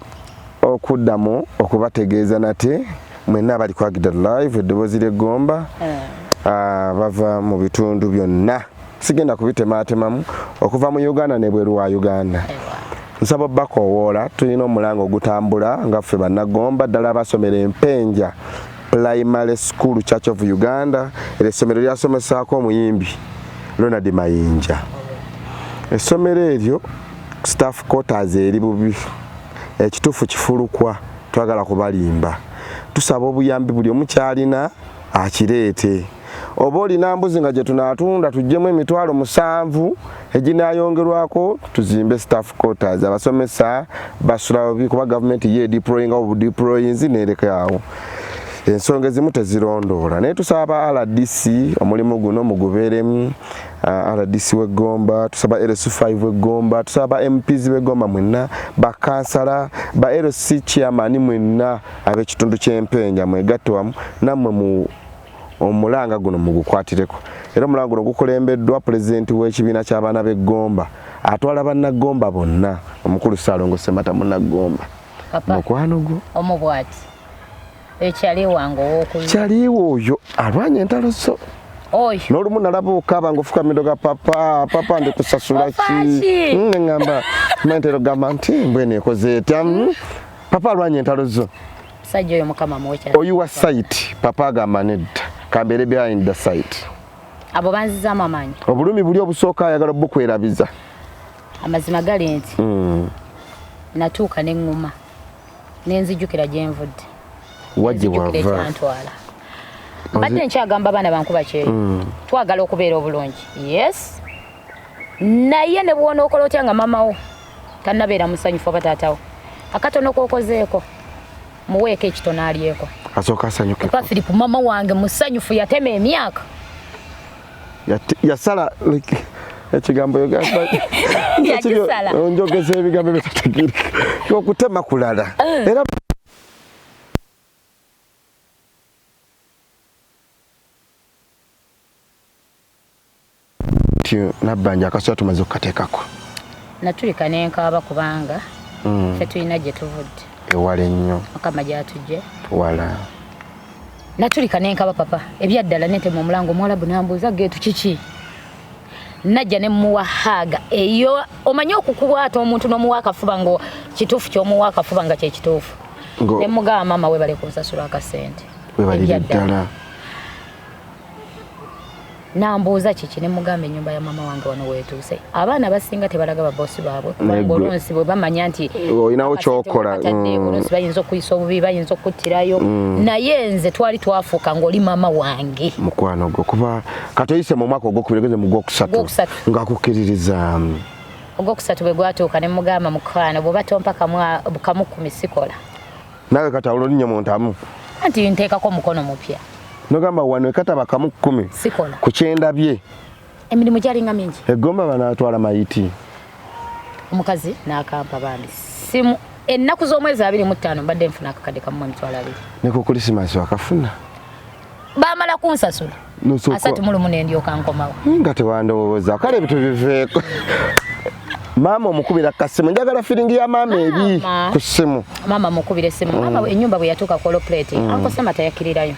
okuddamu okubategeeza nate mwenna abali ku Agida Live eddoboozi ly'eggomba. Bava mu bitundu byonna, sigenda kubitemaatemamu, okuva mu Uganda ne bweru wa Uganda. Nsaba bakowoola, tulina omulanga ogutambula nga ffe bannagomba ddala abasomera Empenja Primary School Church of Uganda. Era essomero lyasomesaako omuyimbi Ronald Mayinja. Essomero eryo staff quarters eri bubi, ekituufu kifulukwa, twagala kubalimba. Tusaba obuyambi, buli omu kyalina akireete. Oba olina mbuzi nga gye tunaatunda tuggyemu 700,000 eginayongerwako tuzimbe staff quarters. Abasomesa basula bubi kuba gavumenti ye edeployinga obudeployinzi nerekawo ensonga ezimu tezirondoola. Naye tusaba RDC omulimu guno mugubeeremu, RDC w'eggomba, tusaba LC5 w'eggomba, tusaba MPs b'eggomba mwenna, bakansala, ba LC chairman mwenna ab'ekitundu ky'Empenja, mwegatte wamu nammwe mu omulanga guno mugukwatireko. Era omulanga guno gukulembeddwa pulezidenti w'ekibiina ky'abaana b'eggomba atwala bannaggomba bonna, omukulu Ssaalongo Ssemata Munnagomba, mukwano gwo. Omu bw'ati ekyali wange owokubiri. Kyaliwo oyo alwanya entalo zo. Oyo. N'olumu nalaba okaaba ng'ofukamidde ga papa, papa ndikusasula ki? Ofa ki? Neŋŋamba mantero gamba nti mbwene ekoze etya? Papa alwanya entalo zo. Musajja oyo Mukama muwe kyali. Oyiwa site, papa agamba nedda, kambeere behind the site. Abo banzizaamu amaanyi. Obulumi buli obusooka ayagala obukwerabiza. Amazima gali nti natuuka neŋŋuma nenzijukira gye nvudde. Wajje Nenzijukira wava. ekyantwala. Mbadde nkyagamba abaana bankuba kyeyo, twagala okubeera obulungi, yes, naye ne bwonookola otya nga mama wo tannabeera musanyufu oba taatawo, akatono kookozeeko muweeko ekitono alyeko. Asooka asanyukeko. Papa Philip, mama wange musanyufu, yatema emyaka. Yasala like, ekigambo Yagisala. Njogeza ebigambo ebitategeereka, okutema kulala era. Ti Nabbanja akasola tumaze okukateekako. Natulika nenkaaba kubanga ffe tulina gye tuvudde. Ewala ennyo. Mukama gyatujje. Wala. Natulika nenkaba papa, ebyaddala netema omulango. Omuwalabu nambuuza geetu kiki, najja nemuwa hug eyo. Omanyi okukukwata omuntu n'omuwa akafuba nga kituufu kyomuwa akafuba nga kyekituufu. Nemugamba, maama webale kunsasula akasente. Webalire Ebyaddala. ddala. Nambuuza kiki, nemugamba ennyumba ya mama wange wano weetuuse. Abaana abasinga tebalaga babosi baabwe kubanga Naye oluusi bwe bamanya nti olinawo akasente kyokola, wekatadde, oluusi bayinza okuyisa obubi, bayinza okuttirayo, naye nze twali twafuuka ng'oli maama wange. Mukwano gwo, kuba kati oyise mu mwaka ogwokubiri, geze mu gwokusatu. Ogwokusatu. Ng'akukkiririzaamu. Ogwokusatu bwe gwatuuka ne mugamba, mukwano, bw'oba tompa kamu 10 sikola. Naawe kati awo olinnyo mu ntamu. Anti nteekako omukono mupya. Nogamba wano ekataba kamu 10 Sikola. ku kyendabye. Emirimu gyalinga mingi. Egomba banaatwala mayiti. Omukazi n'akampa bambi simu ennaku z'omwezi 25 mbadde nfuna akakadde kamu 20,000. Ne ku Krisimasi wakafuna? Bamala kunsasula 31 nendyoka nkomawo. Nga tewandowooza. Kale ebintu biveeko. Maama omukubira kasimu, njagala feeling ya maama eri Maama. ku ssimu. Maama mukubira essimu. Maama ennyumba bwe yatuuka ku plate, Uncle Sema tayakirirayo,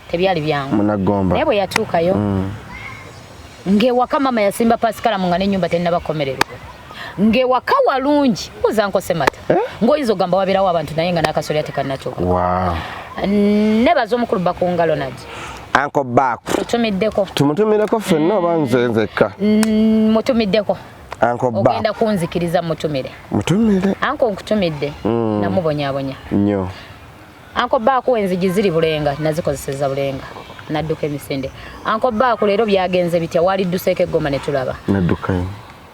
tebyali byangu. Munagomba. Naye bwe yatuukayo ng'ewaka maama yasimba pasikalamu nga n'ennyumba tennabakomererwa, ng'ewaka walungi. Buuza Uncle Semata, ng'oyinza ogamba wabeerawo abantu naye nga n'akasolya tekannatuuka. Nebaza omukulu Bakunga Ronald. Uncle Baku. Tutumiddeko. Tumutumireko ffenna oba nze nzekka? Mutumiddeko. Uncle Ogenda Baku. kunzikiriza mutumire? Mutumire. Uncle, nkutumidde. Namubonyaabonya. Nnyo. Uncle Baku, enzigi ziri Bulenga, nazikozeseza Bulenga, nadduka emisinde. Uncle Baku, leero byagenze bitya? Walidduseeko eggoma ne tulaba. Naddukayo.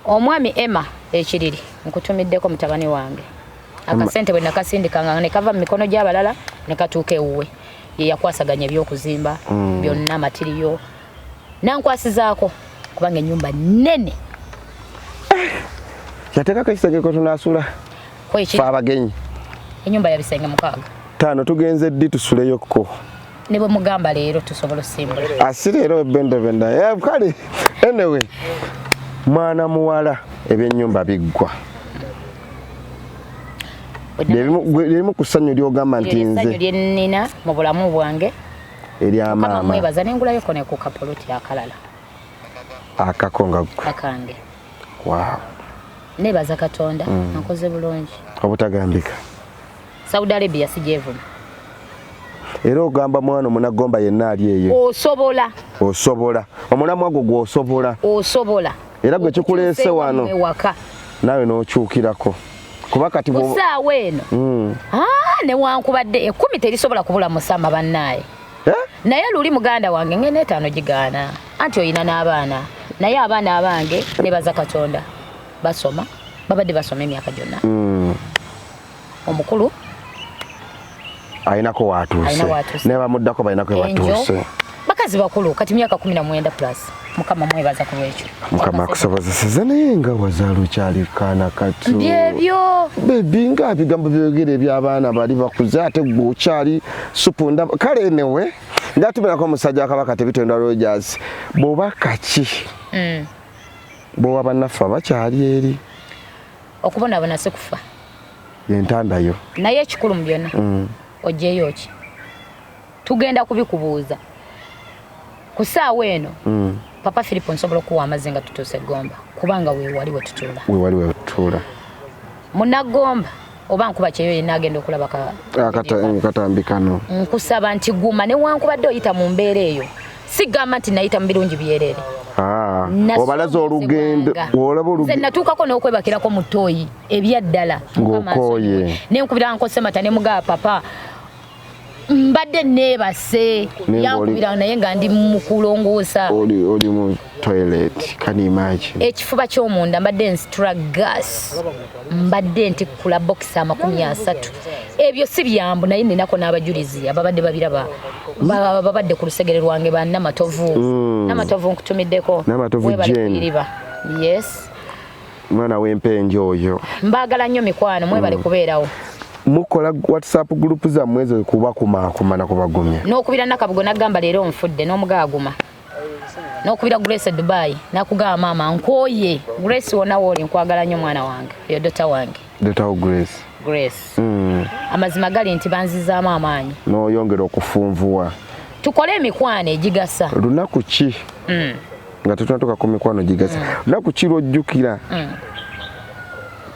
Omwami Emma Ekiriri, nkutumiddeko mutabani wange. Akasente bwe nakasindikanga ne kava mu mikono gy'abalala ne katuuka ewuwe, ye yakwasaganya ebyokuzimba byonna, material nankwasizaako kubanga ennyumba nnene. Yateekako ekisenge kwe tunaasula Kweki. fe abagenyi? Ennyumba ya bisenge 6. Taano tugenze ddi tusuleyokko? Ne bwe mugamba leero tusobola osimbula. Asi leero bendabenda. Kale anyway, mwana muwala, ebyennyumba biggwa. Lyerimu ku ssanyu lyogamba nti Essanyu nze lye nnina mu bulamu bwange. Erya Mukama maama. mwebaza nengulayoko ne ku kapoloti akalala. Akako nga ggwe? Akange. Wow. Nebaza Katonda, nkoze bulungi. Obutagambika. Saudi Arabia sigyevuma. Era ogamba mwana omunagomba yenna ali eyo. Osobola. Osobola. Omulamwa gwo gw'osobola. Osobola. Era gwe kikuleese wano. Ewaka. Naawe n'okyukirako. Kuba kati ku ssaawa eno. Newankubadde 10 terisobola kubula musama bannaaye. Naye luli muganda wange ngenda 5 gigaana. Anti oyina n'abaana. Naye abaana abange nebaza Katonda. Basoma. Babadde basoma emyaka gyonna. Omukulu ayinako watuuse. Ne bamuddako balinako watuuse. Bakazi bakulu kati myaka 19 plus. Mukama mwebaza ku lwekyo. Mukama akusobozeseza naye nga wazaala okyali kaana kato. Byebyo. Bebi nga ebigambo byogera eby'abaana bali bakuze ate gwe okyali supu ndaba. Kale newe ndatubeerako omusajja wa Kabaka Tebitendwa Rogers. Bw'oba kaki? Bw'oba bannaffe abakyali eri. Okubonaabona si kufa. Yentandayo. Naye ekikulu mu byonna. Oggyeyo ki? Tugenda kubikubuuza. Ku ssaawa eno, Papa Philip nsobola okuwa amazzi nga tutuuse Gomba kubanga we wali we tutuula. We wali we tutuula. Munnagomba oba nkuba kyeyo yenna agenda okulaba katambi kano. Nkusaba nti guma newankubadde oyita mu mbeera eyo. Sigamba nti nayita mu birungi byereere. Obalaza olugendo, olaba olugendo. Nze natuukako n'okwebakirako mu ttooyi ebyaddala. Ng'okooye. Ne nkubira Nkosemata ne mugamba papa mbadde neebase yankubira naye nga ndi mu kulongoosa. Oli mu toilet, can you imagine? Ekifuba ky'omunda mbadde nsitula gas, mbadde ntikkula bokisi 30. Ebyo si byambu naye ninako n'abajulizi ababadde babiraba. Babadde ku lusegere lwange ba Namatovu. Namatovu nkutumiddeko. Namatovu Jane. Yes. Mwana w'empenje oyo. Mbaagala nnyo mikwano, mwebale kubeerawo. Mukola WhatsApp group zammwe ezo kubakumaakuma na kubagumya. N'okubira Nakabugo n'agamba leero nfudde n'omugaaguma. N'okubira Grace Dubai n'akugamba maama nkooye. Grace wonna w'oli nkwagala nnyo mwana wange, oyo dota wange. Dota wo Grace. Grace. Amazima gali nti banzizaamu amaanyi. N'oyongera okufunvuwa. Tukole emikwano egigasa. Lunaku ki? Nga tetunatuuka ku mikwano gigasa. Lunaku ki lw'ojjukira?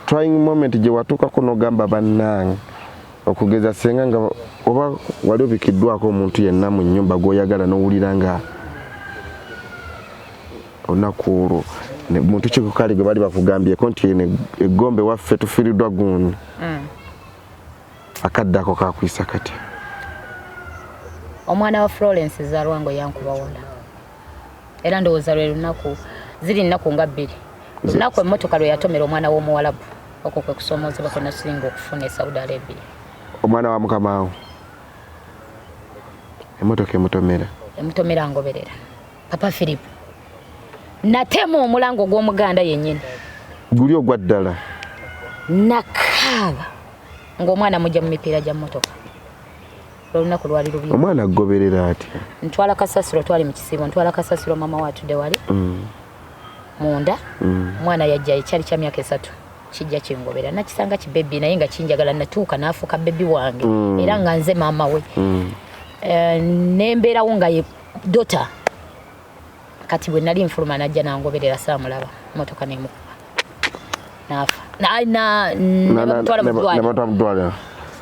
Trying moment gye watuukako n'ogamba bannange okugeza senga nga oba wali obikiddwako omuntu yenna mu nnyumba gw'oyagala n'owulira nga olunaku olwo muntu ki kale gwe bali bakugambyeko nti eno eggombe waffe tufiiriddwa gundi. Akadde ako kakuyisa katya? Omwana wa Florence Zalwango yankuba wala. Era ndowooza lwe lunaku ziri nnaku nga 2. Lunaku emmotoka lwe yatomera omwana w'omuwalabu. Okwo kwe kusoomoozebwa kwe nasinga okufuna e Saudi Arabia. Omwana wa mukama wo. Emmotoka emutomera. Emutomera ngoberera. Papa Philip. Natema omulango gw'omuganda yennyini. Guli ogwa ddala. Nakaaba ng'omwana mujja mu mipiira gya mmotoka. Olunaku lwali lubi. Omwana agoberera atya? Ntwala kasasiro, twali mu kisiibo, ntwala kasasiro mama we atudde wali. Munda. Omwana yajja ekyali kya myaka 3. Kijja kingobera. Nakisanga kibebi naye nga kinjagala natuuka n'afuuka bebi wange. Era nga nze maama we. Nembeerawo nga ye dota. Kati bwe nali nfuluma najja nangoberera saamulaba. Mmotoka n'emukuba. N'afa. Ne bamutwala mu ddwaliro. Ne bamutwala mu ddwaliro.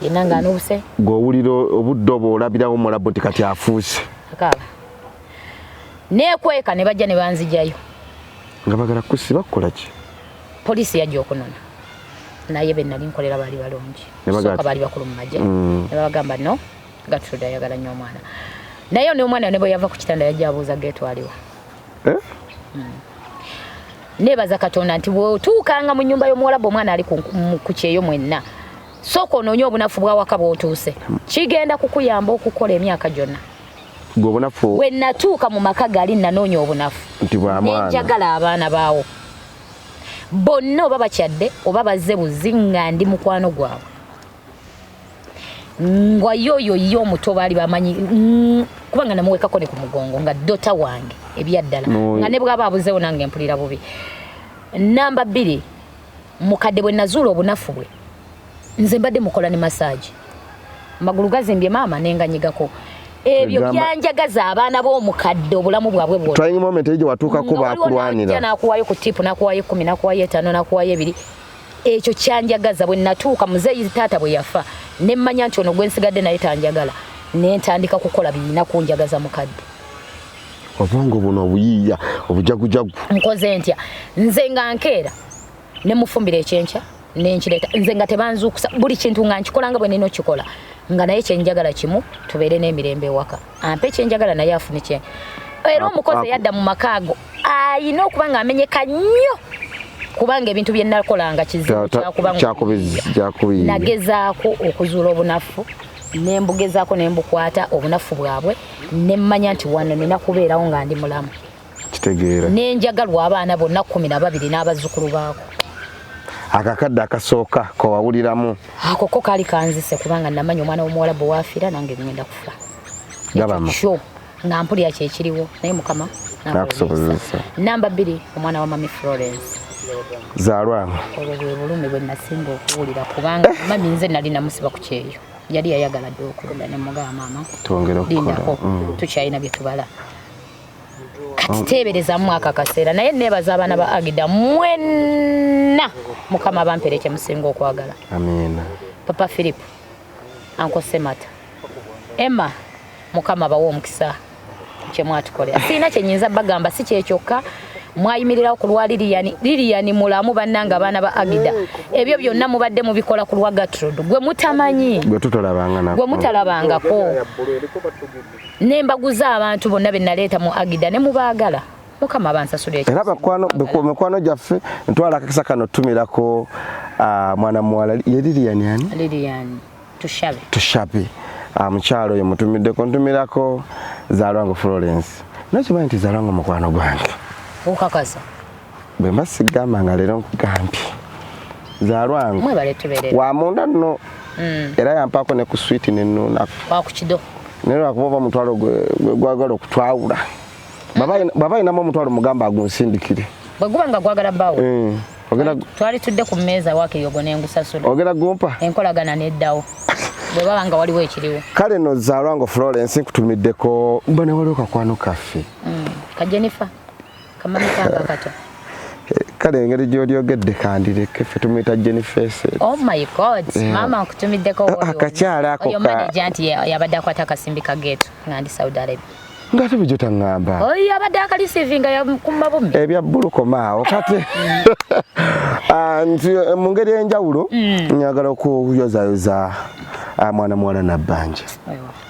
Yenna ng'anuuse. Ng'owulira obudde obwo olabirawo mulabu nti kati afuuse. Akaaba. Neekweka ne bajja ne banzigyayo. Nga baagala kusiba kukola ki? Poliisi yajja okunona. Naye be nali nkolera baali balungi. Ne bagamba Sooka baali bakulu mu magye. Ne babagamba no, Gertrude ayagala nnyo omwana. Naye n'omwana ne bwe yava ku kitanda yajja abuuza geetwaliwa. Neebaza Katonda nti bw'otuukanga mu nnyumba y'omuwalabu omwana ali ku kyeyo mwenna. Sooka onoonye obunafu bw'awaka bw'otuuse. Kigenda kukuyamba okukola emyaka gyonna. Gwe obunafu. Bwe natuuka mu maka gali nanoonya obunafu. Nti bwa mwana. Ne njagala abaana baawo. Bonna oba bakyadde oba bazze buzzi nga ndi mukwano gwabwe. Nga yoyo ye omuto baali bamanyi, kubanga namuwekako ne ku mugongo nga dota wange ebyaddala. Nga ne bw'aba abuzeewo nange mpulira bubi. Namba 2, mukadde bwe nazuula obunafu bwe, nze mbadde mukola ne massage. Amagulu gazimbye maama ne nganyigako. Ebyo byanjagaza abaana b'omukadde obulamu bwabwe bwonna. Trying moment ejo watuukako bakulwanira. Nakuwayo ku tip, nakuwayo 10, nakuwayo 5, nakuwayo 2. Ekyo kyanjagaza bwe natuuka muzeeyi taata bwe yafa ne mmanya nti ono gwe nsigadde naye tanjagala, ne ntandika kukola biyina kunjagaza mukadde. Obwongo buno obuyiiya obujagujagu. Nkoze ntya nze nga nkeera ne mufumbira ekyenkya ne nkireeta, nze nga tebanzuukusa, buli kintu nga nkikola nga bwe nina okikola, nga naye kyenjagala kimu, tubeere n'emirembe ewaka, ampe kyenjagala naye afune kye. Era omukozi yadda mu maka ago ayina okuba ng'amenyeka nnyo, kubanga ebintu bye nakolanga kizibu kyakuba nagezaako okuzuula obunafu, ne mbugezaako ne mbukwata obunafu bwabwe, ne mmanya nti wano nina kubeerawo nga ndi mulamu. Kitegeera. Ne njagalwa abaana bonna 12 n'abazzukulu baako. Akakadde akasooka kowawuliramu ako ko kaali kanzise, kubanga namanya omwana w'omuwala bwe waafiira nange ngenda kufa. Gabama. Kyo nga mpulira kyekiriwo, naye Mukama nakusobozesa. Namba 2, omwana wa Mami Florence Zaalwango. Olwo bwe bulumi bwe nasinga okuwulira, kubanga mami nze nali namusiba ku kyeyo, yali yayagala dde okulunda, ne mugamba maama twongere okukola, tukyalina bye tubala. Kati teeberezamu ako akaseera, naye neebaza abaana ba Agida mwenna, Mukama abampere kye musinga okwagala. Amiina. Papa Philip, Uncle Semata, Emma, Mukama abawe omukisa kye mwatukolera. Sirina kye nnyinza bagamba, si kye kyokka, mwayimirirawo ku lwa Lilian. Lilian mulamu bannange abaana ba Agida. Ebyo byonna mubadde mubikola ku lwa Gertrude gwe mutamanyi, gwe tutalabanga, gwe mutalabangako. Ne mbaguza abantu bonna be naleeta mu Agida ne mubaagala. Mukama abansasula ekyo. Era mikwano gyaffe ntwala akakisa kano tumirako mwana muwala ye Lilian ani? Lilian Tushabe. Tushabe. Mukyalo oyo mutumiddeko, ntumirako Zaalwango Florence. Nakimanyi nti Zaalwango mukwano gwange. Okakasa. Bwe mba sigamba nga leero nkugambye. Zaalwango. Mwebale tubeerera. Wa munda nno. Era yampaako ne ku swiiti ne nnuunako. Wa ku kido. Naye lwakuba oba omutwalo gwe gwagala okutwawula. Bw'aba ayinamu omutwalo mugamba agunsindikire. Bwe guba nga gwagala bbaawo. Twali tudde ku mmeeza waakiri ogwo ne ngusasula. Ogera gumpa? Enkolagana n'eddawo. Bwe baba nga waliwo ekiriwo. Kale nno Zaalwango Florence nkutumiddeko, mbona waliwo kakwano kaffe. Ka Jennifer, kamami kange akato. Kale engeri gy'olyogedde kandireke, ffe tumuyita Jennifer. Oh my God, maama nkutumiddeko woyo. Akakyala ako Oyo manager nti yabadde akwata akasimbi ka ghetto nga ndi Saudi Arabia. Ng'ate bulijjo taŋŋamba. Oyo abadde akaliceivinga ku mabumi. Ebya bbulu komaawo kati. Nti mu ngeri ey'enjawulo njagala okuyozayoza mwana muwala Nabbanja.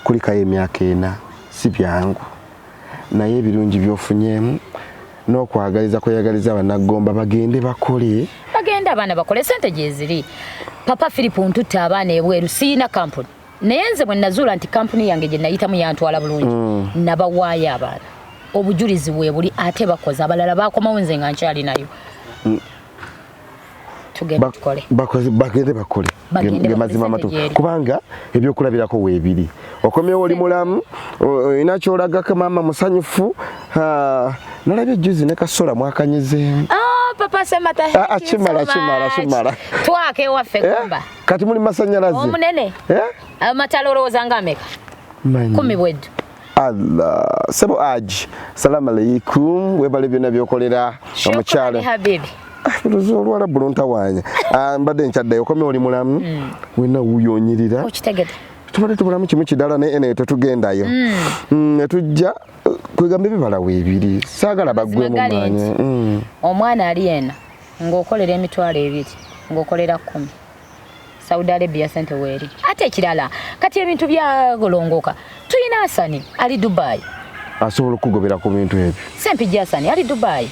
Kulikayo emyaka 4 si byangu, naye ebirungi by'ofunyeemu n'okwagaliza kweyagaliza Bannaggomba bagende bakole. Bagende abaana bakole, sente gyeziri. Papa Philip ntutte abaana ebweru, siyina kampuni. Naye nze bwe nazuula nti kampuni yange gye nayitamu yantwala bulungi, nabawaayo abaana. Obujulizi bwe buli, ate bakoze, abalala bakomawo nze nga nkyali nayo. Tugende tukole. Bagende bakole. Bagende Ge mazima bakole, amatu. sente gyeri. Kubanga ebyokulabirako weebiri. Okomyewo oli mulamu, olina ky'olagako maama musanyufu. Nalabye juzi ne Kasola mwakanyizeemu. Papa Semata, thank you so Kimala, kimala, much. kimala. Twaka ewaffe Gomba. Kati muli masannyalaze. Omunene. Amatala olowooza nga ameka? Manyi. 10 bweddu. Allah, sebo aji. Salamu aleikum, webale byonna by'okolera Shukrani omukyalo. Habibi. Olwala buluntawaanya. Mbadde nkyaddayo, okomye oli mulamu. Wenna wuuyo onyirira. Okitegedde. Tubadde tubulamu kimu kidala naye eno tetugendayo. Ne tujja kwegamba ebibala weebiri. Saagala baggwemu Mazima gali maanyi. nti, omwana ali eno ng'okolera emitwalo 2, ng'okolera 10. Saudi Arabia sente weeri. Ate ekirala kati ebintu byagolongoka. Tuyina Hasani ali Dubai. Asobola okukugobera ku bintu ebyo. Sempijja Hasani ali Dubai.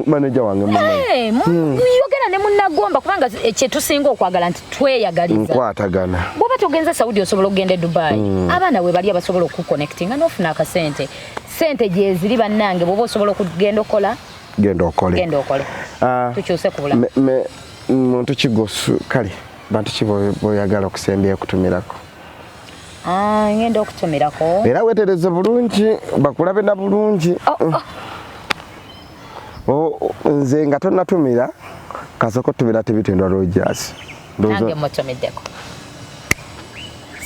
Manager wange mumanyi. Yogera ne munnagomba kubanga kye tusinga okwagala nti tweyagaliza. Nkwatagana. Bw'oba togenze Saudi osobola okugenda e Dubai. Abaana we bali abasobola okuconnectinga n'ofuna akasente. Sente gyeziri bannange, bw'oba osobola okugenda okola, Genda okole. Genda okole. Tukyuse ku bulamu. Muntu kigosu kale bantu ki boyagala okusembya okutumirako? Ngenda okutumirako. Era weetereze bulungi, bakulabe na bulungi. Nze nga tonnatumira, kasooka otumira Tibitendwa Rogers. Nange mutumiddeko.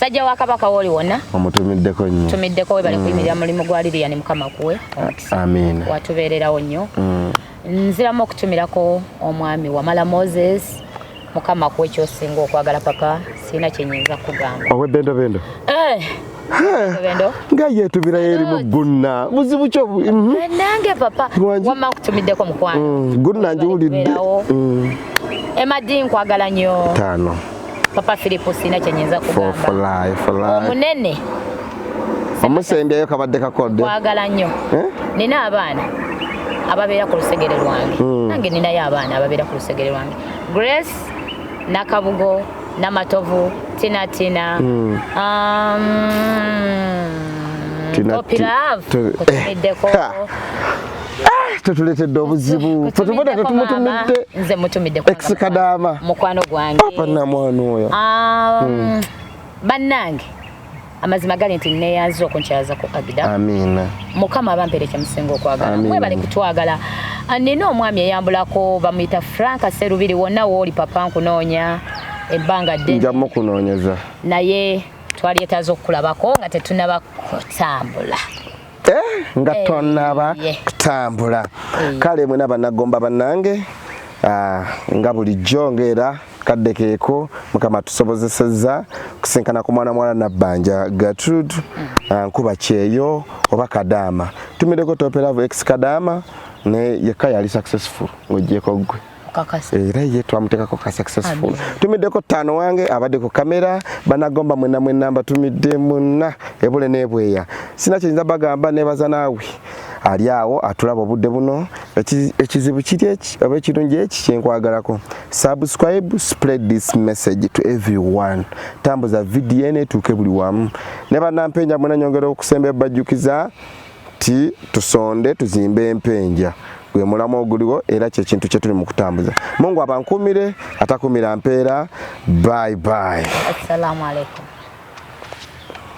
Sajja wa Kabaka wooli wonna. Omutumiddeko nnyo. Tumiddeko, webale kuyimirira mulimu gwa Lilian, Mukama kuwe omukisa. Amiina. Watubeererawo nnyo. Nziramu okutumirako omwami Wamala Moses, Mukama kuwe kyosinga okwagala. Papa, sirina kyenyinza kugamba. Ow'ebbendobendo. Eh, bendo. Nga yeetumirayo erimu gunna buzibu kyo Nange papa. Lwaki? Wamma nkutumiddeko, mukwano. Gunna njiwulidde. Kubeerawo. Emadi, nkwagala nnyo. Taano. Papa Philip, sirina kyenyinza for kugamba. Life, for life. Omunene. Omusembyeyo kabadde kakodde. Kwagala nnyo. Eh? Nina abaana ababeera ku lusegere lwange. Nange ninayo abaana ababeera ku lusegere lwange, Grace Nakabugo, Namatovu Tinatina, Tina- Topilove. Kutumiddeko. Eh, ha. Tetuleetedde obuzibu fe tubadde Kutumiddeko maama. tetumutumidde. Nze mutumiddeko. Ex Kadaama. Mukwano gwange. Papa namwana oyo. Bannange, amazima gali nti neyanziza okunkyaza ku Agida. Amiina. Mukama abampeere kyemusinga okwagala. Amiina. Mwebale kutwagala. Ah, nina omwami eyambulako, bamuyita Frank Serubiri. Wonna wooli papa, nkunoonya ebbanga ddene. Nja mukunoonyeza. Naye twalyetaaza okukulabako nga tetunaba kutambula. Eh, nga tonaba kutambula. Kale mwena bannagomba bannange, nga bulijjo ngaera kadde keeko Mukama tusobozesezza kusinkana ku mwana muwala Nabbanja Gertrude, nkuba kyeyo oba Kadaama. Tumireko Toperavu ex Kadaama, ne yekka yali successful ng'ogyeko ggwe. Okakasa? Era ye twamuteekako ka successful. Tumiddeko ttaano wange abadde ku kamera. Banagomba mwenna mwenna mbatumidde munna ebule n'ebweya. Sina kiyinza bagamba, nebaza naawe ali awo atulaba obudde buno. Ekizibu kiri eki oba ekirungi eki kyenkwagalako: subscribe, spread this message to everyone, tambuza vidiyo eno etuuke buli wamu. Ne bannampenja mwena nyongera okusemba bajjukiza ti tusonde tuzimbe empenja, gwe mulamu oguliwo, era kyekintu kyetuli mu kutambuza. Mungu abankumire, atakumira mpeera. Bye bye. Assalamu alaikum.